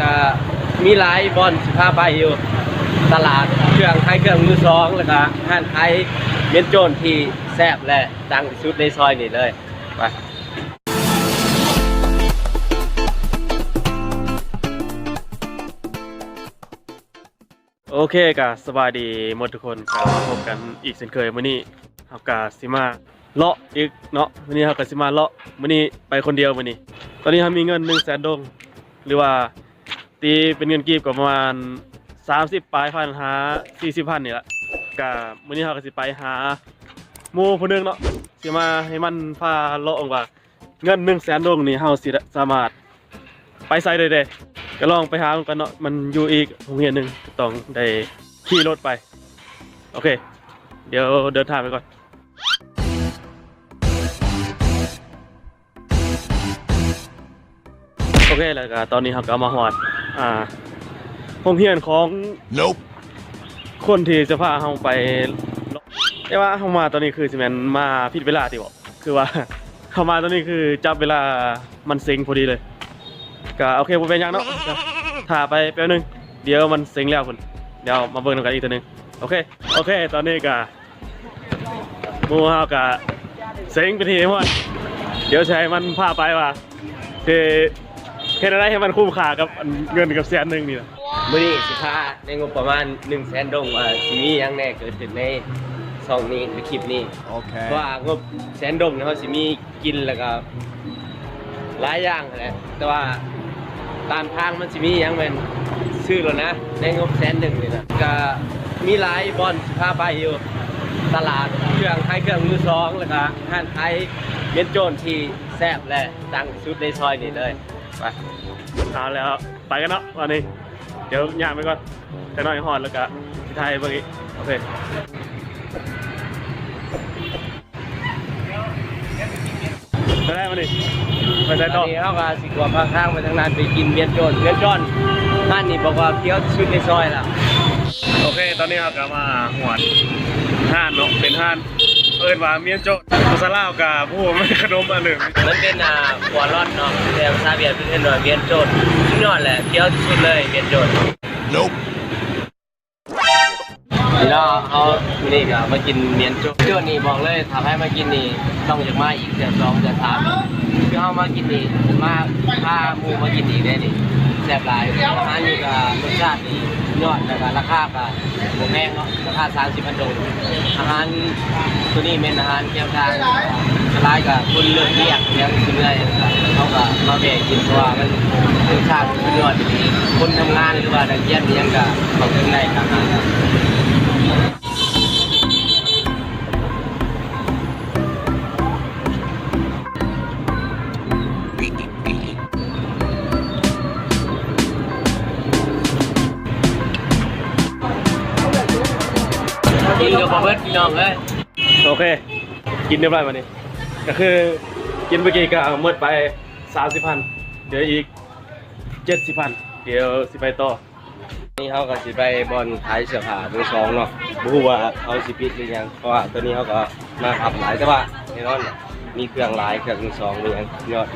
ກະມີຫຼາຍບ່ອນຊິພາໄປຢູ່ ຕະຫຼາດເຄື່ອງ ຂາຍເຄື່ອງມືສອງ ແລ້ວກະຮ້ານຂາຍມ້ຽນໂຈນທີ່ແຊບ ແລະ ດັງທີ່ສຸດໃນຊອຍນີ້ເລີຍ. ໄປ. ໂອເຄ ກະສະບາຍດີໝົດທຸກຄົນ ກະມາພົບກັນອີກເຊັ່ນເຄີຍ. ມື້ນີ້ເຮົາກະຊິມາເລາະອີກເນາະ ມື້ນີ້ເຮົາກະຊິມາເລາະ ມື້ນີ້ໄປຄົນດຽວມື້ນີ້. ຕອນນີ້ເຮົາມີເງິນໜຶ່ງແສນດົງ ຫຼືວ່າຕີເປັນເງິນກີບກະປະມານສາມສິບປາຍພັນຫາສີ່ສິບພັນນີ້ລະ. ກະມື້ນີ້ເຮົາກະຊິໄປຫາໝູ່ຜູ້ໜຶ່ງເນາະ ຊິມາໃຫ້ມັນພາເລາະວ່າ ເງິນໜຶ່ງແສນດົງນີ້ ເຮົາຊິສາມາດໄປໃສໄດ້ແດ່. ກະລອງໄປຫາເບິ່ງກັນເນາະ ມັນຢູ່ອີກໂຮງຮຽນໜຶ່ງ ຕ້ອງໄດ້ຂີ່ລົດໄປ. ໂອເຄ ດຽວເດີນທາງໄປກ່ອນ. ໂອເຄ ແລ້ວກະຕອນນີ້ເຮົາກະມາຮອດ ອ່າ ໂຮງຮຽນຂອງ Nope. ຄົນທີ່ຈະພາເຮົາໄປ. ແຕ່ວ່າເຮົາມາຕອນນີ້ຄືຊິແມ່ນມາຜິດເວລາຕິເບາະ? ຄືວ່າເຮົາມາຕອນນີ້ຄືຈັບເວລາມັນເສັງພໍດີເລີຍ. ກະໂອເຄ ບໍ່ເປັນຫຍັງເນາະ ຖ້າໄປແປັບໜຶ່ງ ດຽວມັນເສັງແລ້ວພຸ້ນ ດຽວມາເບິ່ງນຳກັນອີກເທື່ອໜຶ່ງ. ໂອເຄ ໂອເຄ ຕອນນີ້ກະໝູ່ເຮົາກະເສັງເປັນທີ່ຮຽບຮ້ອຍ ດຽວຊິໃຫ້ມັນພາໄປວ່າ ຊິເຮັດແນວໃດໃຫ້ມັນຄຸ້ມຄ່າກັບອັນເງິນກັບແສນໜຶ່ງນີ້ນະ. ມື້ນີ້ຊິພາໃນງົບປະມານໜຶ່ງແສນດົງ ວ່າຊິມີຫຍັງແດ່ເກີດຂຶ້ນໃນຊ່ອງນີ້ ໃນຄລິບນີ້. ໂອເຄ ເພາະວ່າງົບແສນດົງນີ້ ເຮົາຊິມີກິນ ແລ້ວກະຫຼາຍຢ່າງຫັ້ນແຫຼະ ແຕ່ວ່າຕາມທາງມັນຊິມີຫຍັງແມ່ນຊື້ໂລດນະ ໃນງົບແສນໜຶ່ງນີ້ນະ. ກະມີຫຼາຍບ່ອນຊິພາໄປຢູ່ ຕະຫຼາດເຄື່ອງ ຂາຍເຄື່ອງມືສອງ ແລ້ວກະຮ້ານຂາຍມ້ຽນໂຈນທີ່ແຊບ ແລະ ດັງທີ່ສຸດໃນຊອຍນີ້ເລີຍ. ໄປ ເອົາແລ້ວ ໄປກັນເນາະ ວັນນີ້ ດຽວຍ່າງໄປກ່ອນ ຈັກໜ້ອຍຮອດແລ້ວກະຊິຖ່າຍໃຫ້ເບິ່ງອີກ. ໂອເຄ ໄປໄດ້ມື້ນີ້ ໄປໃສຕໍ່? ຕອນນີ້ເຮົາກະຊິກວມທາງໄປທາງນັ້ນ ໄປກິນມ້ຽນໂຈນ ມ້ຽນໂຈນ ຮ້ານນີ້ບອກວ່າພຽວທີ່ສຸດໃນຊອຍລະ. ໂອເຄ ຕອນນີ້ເຮົາກະມາຮອດຮ້ານເນາະ ເປັນຮ້ານ ເອີ້ນວ່າມ້ຽນໂຈນ ພາສາລາວກະບໍ່ຮູ້ວ່າມັນເປັນຂະໜົມອັນໜຶ່ງ ມັນເປັນ ອ່າ ຂົວລອດເນາະ ແຕ່ພາສາຫວຽດເພິ່ນເອີ້ນວ່າມ້ຽນໂຈນ. ສຸດຍອດແຫຼະ ພຽວທີ່ສຸດເລີຍມ້ຽນໂຈນ. Nope. ພີ່ນ້ອງເຮົາ ມື້ນີ້ກະມາກິນມ້ຽນໂຈນ. ໂຈນນີ້ບອກເລີຍ ຖ້າໃຜມາກິນນີ້ຕ້ອງຢາກມາອີກເທື່ອສອງເທື່ອສາມ ຄືເຮົາມາກິນນີ້ ມາ ພາໝູ່ມາກິນອີກເດ້ນີ້ ແຊບຫຼາຍ. ອາຫານນີ້ກະລົດຊາດນີ້ຍອດ ແລ້ວກະລາຄາກະ ບໍ່ແພງເນາະ ລາຄາສາມສິບພັນດົງ. ອາຫານໂຕນີ້ແມ່ນອາຫານແຄມທາງ ສ່ວນຫຼາຍກະຄົນເລີກວຽກຫຍັງຊິເມື່ອຍ ເຮົາກະມາແວ່ກິນ ເພາະວ່າມັນ ລົດຊາດມັນສຸດຍອດອີ່ຫຼີ. ຄົນທຳງານ ຫຼືວ່ານັກຮຽນອີ່ຫຍັງກະເຂົ້າເຖິງໄດ້ ອາຫານ. ກິນກະບໍ່ເບິດພີ່ນ້ອງເອີຍ. ໂອເຄ ກິນຮຽບຮ້ອຍບາດນີ້ ກະຄືກິນມື້ກີ້ກະໝົດໄປສາມສິບພັນ ເຫຼືອອີກເຈັດສິບພັນ ດຽວຊິໄປຕໍ່. ນີ້ເຮົາກະຊິໄປບ່ອນຂາຍເສື້ອຜ້າມືສອງເນາະ ບໍ່ຮູ້ວ່າເຂົາຊິປິດຫຼືຫຍັງ ເພາະວ່າຕອນນີ້ເຮົາກະມາຄ່ຳຫຼາຍ ແຕ່ວ່າແນ່ນອນມີເຄື່ອງຫຼາຍ ເຄື່ອງມືສອງມີຫຍັງຍອດ.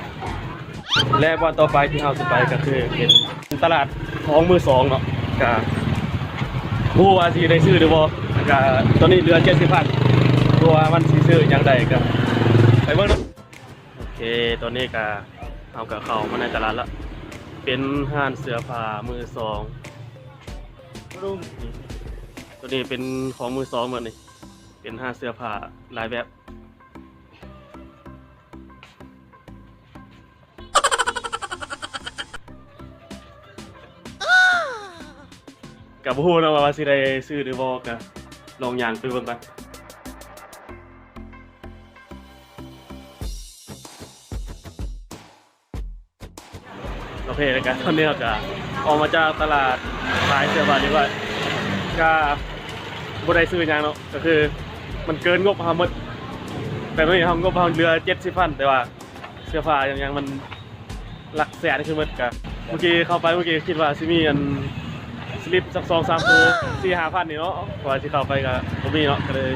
ແລະບ່ອນຕໍ່ໄປທີ່ເຮົາຊິໄປກະຄືເປັນຕະຫຼາດຂອງມືສອງເນາະ ກະບໍ່ຮູ້ວ່າຊິໄດ້ຊື້ຫຼືບໍ່ ກະຕອນນີ້ເຫຼືອເຈັດສິບພັນ ບໍ່ຮູ້ວ່າມັນຊິຊື້ຫຍັງໄດ້ ກະໄປເບິ່ງເນາະ. ໂອເຄ ຕອນນີ້ກະ ເຮົາກະເຂົ້າມາໃນຕະຫຼາດລະ ເປັນຮ້ານເສື້ອຜ້າມືສອງ. ໂຕນີ້ເປັນຂອງມືສອງໝົດນີ້ ເປັນຮ້ານເສື້ອຜ້າຫຼາຍແບບ. ກະບໍ່ຮູ້ເນາະວ່າຊິໄດ້ຊື້ຫຼືບໍ່ ກະລອງຍ່າງໄປເບິ່ງກ່ອນ. ໂອເຄ ແລ້ວກະຕອນນີ້ເຮົາກະອອກມາຈາກຕະຫຼາດຂາຍເສື້ອຜ້ານີ້ວ່າ ກະບໍ່ໄດ້ຊື້ຫຍັງເນາະ ກະຄືມັນເກີນງົບເຮົາໝົດ. ແຕ່ຕອນນີ້ເຮົາ ງົບເຮົາເຫຼືອເຈັດສິບພັນ ແຕ່ວ່າເສື້ອຜ້າຫຍັງໆມັນຫຼັກແສນຄືໝົດ. ກະມື້ກີ້ເຂົ້າໄປ ມື້ກີ້ຄິດວ່າຊິມີອັນ ສະລິບສັກສອງສາມໂຕ ສີ່ຫ້າພັນນີ້ເນາະ ກວ່າຊິເຂົ້າໄປກະບໍ່ມີເນາະ ກະເລີຍ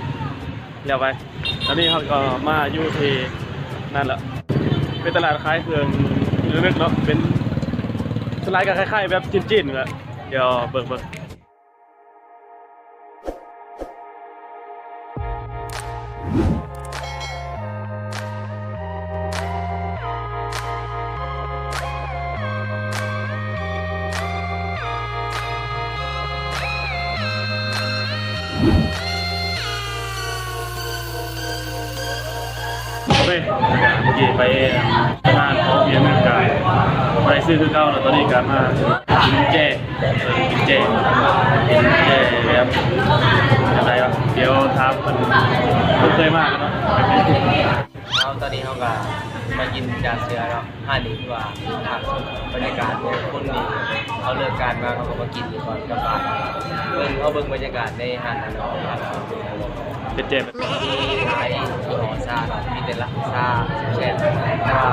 ແລ້ວໄປ. ຕອນນີ້ເຮົາກະມາຢູ່ທີ່ນັ້ນລະ ເປັນຕະຫຼາດຂາຍເຄື່ອງທີ່ລະນຶກເນາະ ເປັນສ ລາຍກໍຄ້າຍໆແບບຈີນໆແຫຼະ ດຽວເບິ່ງ ເບິ່ງ. ໂອເຄ ເມື່ອກີ້ໄປຮ້ານຂອງກິນ ກະບໍ່ໄດ້ຊື້ຄືເກົ່າເນາະ. ຕອນນີ້ກະມາກິນແຈ່ ເອີ ກິນແຈ່ ກິນແຈ່ແບບຈັ່ງໃດວະ ດຽວຖາມເພິ່ນ ເພິ່ນເຄີຍມາກັນເນາະ. ເຮົາ ຕອນນີ້ເຮົາກະມາກິນຈາເສືອເນາະ. ຮ້ານນີ້ຄືວ່າຄັກ ບັນຍາກາດຄົນນີ້ ເຮົາເລີກການມາ ເຮົາກໍມາກິນຢູ່ກ່ອນກັບບ້ານ. ເບິ່ງ ເຮົາເບິ່ງບັນຍາກາດໃນຮ້ານນັ້ນເນາະ ເປັນແຈ່ ມີຫຼາຍຍີ່ຫໍ້ຊາເນາະ ມີແຕ່ລະຊາແຊບໆ ແຕ່ວ່າ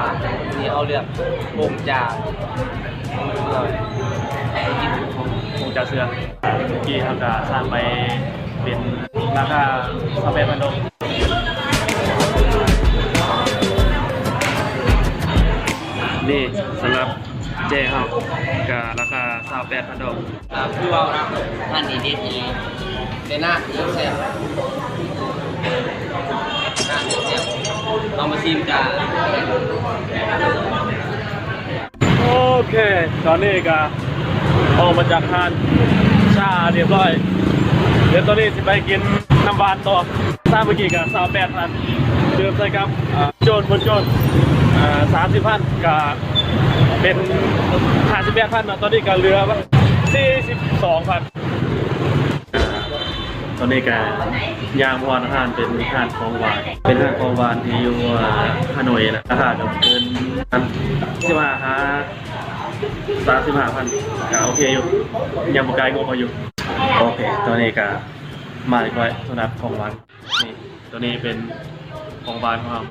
ນີ້ເຮົາເລືອກຜົງຈາ ຜົງຈາເສືອ. ເມື່ອກີ້ເຮົາກະສັ່ງໄປເປັນລາຄາຊາວແປດພັນດອງ. ນີ້ສຳລັບແຈ່ເຮົາກະລາຄາຊາວແປດພັນດອງ. ອ່າ ຄືເວົ້ານະ ຮ້ານນີ້ເດັດອີ່ຫຼີ ແຕ່ນ້ຳນີ້ແຊບ ນ້ຳນີ້ແຊບ. ເຮົາມາຊີມຈາ. ໂອເຄ ຕອນນີ້ກະອອກມາຈາກຮ້ານຊາຮຽບຮ້ອຍ ດຽວຕອນນີ້ຊິໄປກິນນ້ຳຫວານຕໍ່. ຊາເມື່ອກີ້ກະຊາວແປດພັນ ດື່ມໃສ່ກັບ ອ່າ ໂຈນ ໂຈນ ອ່າ ສາມສິບພັນ ກະເປັນຫ້າສິບແປດພັນເນາະ. ຕອນນີ້ກະເຫຼືອສີ່ສິບສອງພັນ. ຕອນນີ້ກະຍ່າງມາຮອດຮ້ານ ເປັນຮ້ານຂອງຫວານ ເປັນຮ້ານຂອງຫວານທີ່ຢູ່ ອ່າ ຮາໂນຍນະ. ລາຄາກະເກີນສິບຫ້າຫາສາມສິບຫ້າພັນ ກະໂອເຄຢູ່ ຍັງບໍ່ກາຍງົບເຮົາຢູ່. ໂອເຄ ຕອນນີ້ກະມາຮຽບຮ້ອຍສຳລັບຂອງຫວານ. ນີ້ ໂຕນີ້ເປັນຂອງຫວານຂອງເຮົາ.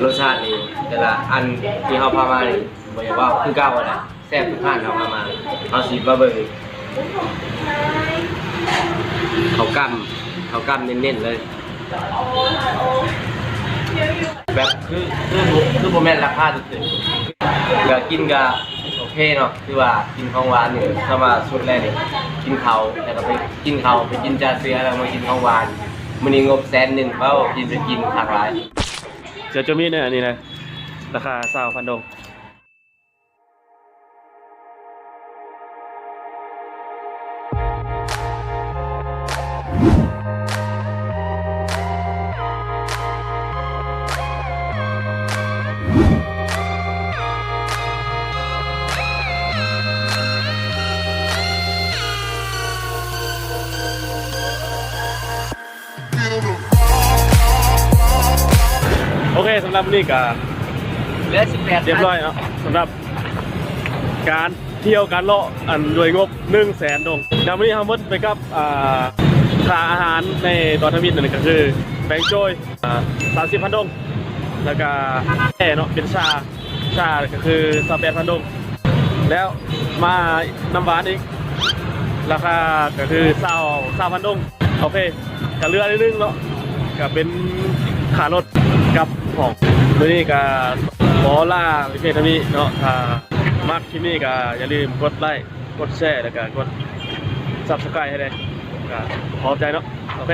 ລົດຊາດນີ້ ແຕ່ລະອັນທີ່ເຮົາພາມານີ້ ບໍ່ຢາກເວົ້າ ຄືເກົ່າຫັ້ນແຫຼະ ແຊບທຸກຮ້ານເຮົາພາມາ. ເຮົາຊິມາເບິ່ງ ເຂົ້າກ້ຳ ເຂົ້າກ້ຳເນັ້ນໆເລີຍ ແບບ ຄື ຄື ຄືບໍ່ແມ່ນລາຄາຖືກໆ ກະກິນກະໂອເຄເນາະ. ຄືວ່າກິນຂອງຫວານນີ້ ສຳລັບຊຸດແລກນີ້ ກິນເຂົ້າ ແລ້ວກໍໄປກິນເຂົ້າ ໄປກິນຈາເສືອ ແລ້ວມາກິນຂອງຫວານ. ມື້ນີ້ງົບແສນໜຶ່ງ ເວົ້າກິນໄປກິນຄັກຫຼາຍ. ເສືອໂຈມີແນ່ ອັນນີ້ນະ ລາຄາຊາວພັນດອງ. ໂອເຄ ສຳລັບມື້ນີ້ກະ ເຫຼືອສິບແປດ ຮຽບຮ້ອຍເນາະ ສຳລັບການທ່ຽວການເລາະ ອັນ ດ້ວຍງົບໜຶ່ງແສນດອງ. ແລ້ວມື້ນີ້ເຮົາໝົດໄປກັບ ອ່າ ຄ່າອາຫານໃນຕອນທຳອິດນັ້ນກະຄືແປງໂຈຍ ອ່າ ສາມສິບພັນດອງ ແລ້ວກະແອເນາະ ເປັນຊາ ຊາກະຄືຊາວແປດພັນດອງ ແລ້ວມານ້ຳຫວານອີກ ລາຄາກະຄືຊາວ ຊາວພັນດອງ. ໂອເຄ ກະເຫຼືອໜ້ອຍໜຶ່ງເນາະ ກະເປັນຄ່າລົດກັບຫ້ອງ. ມື້ນີ້ກະຂໍລາໄປພຽງເທົ່ານີ້ເນາະ. ຖ້າມັກຄລິບນີ້ກະຢ່າລືມກົດໄລ້ ກົດແຊ ແລ້ວກະກົດຊັບສະໄຄຣບ໌ໃຫ້ແດ່ ກະຂໍຂອບໃຈເນາະ. ໂອເຄ.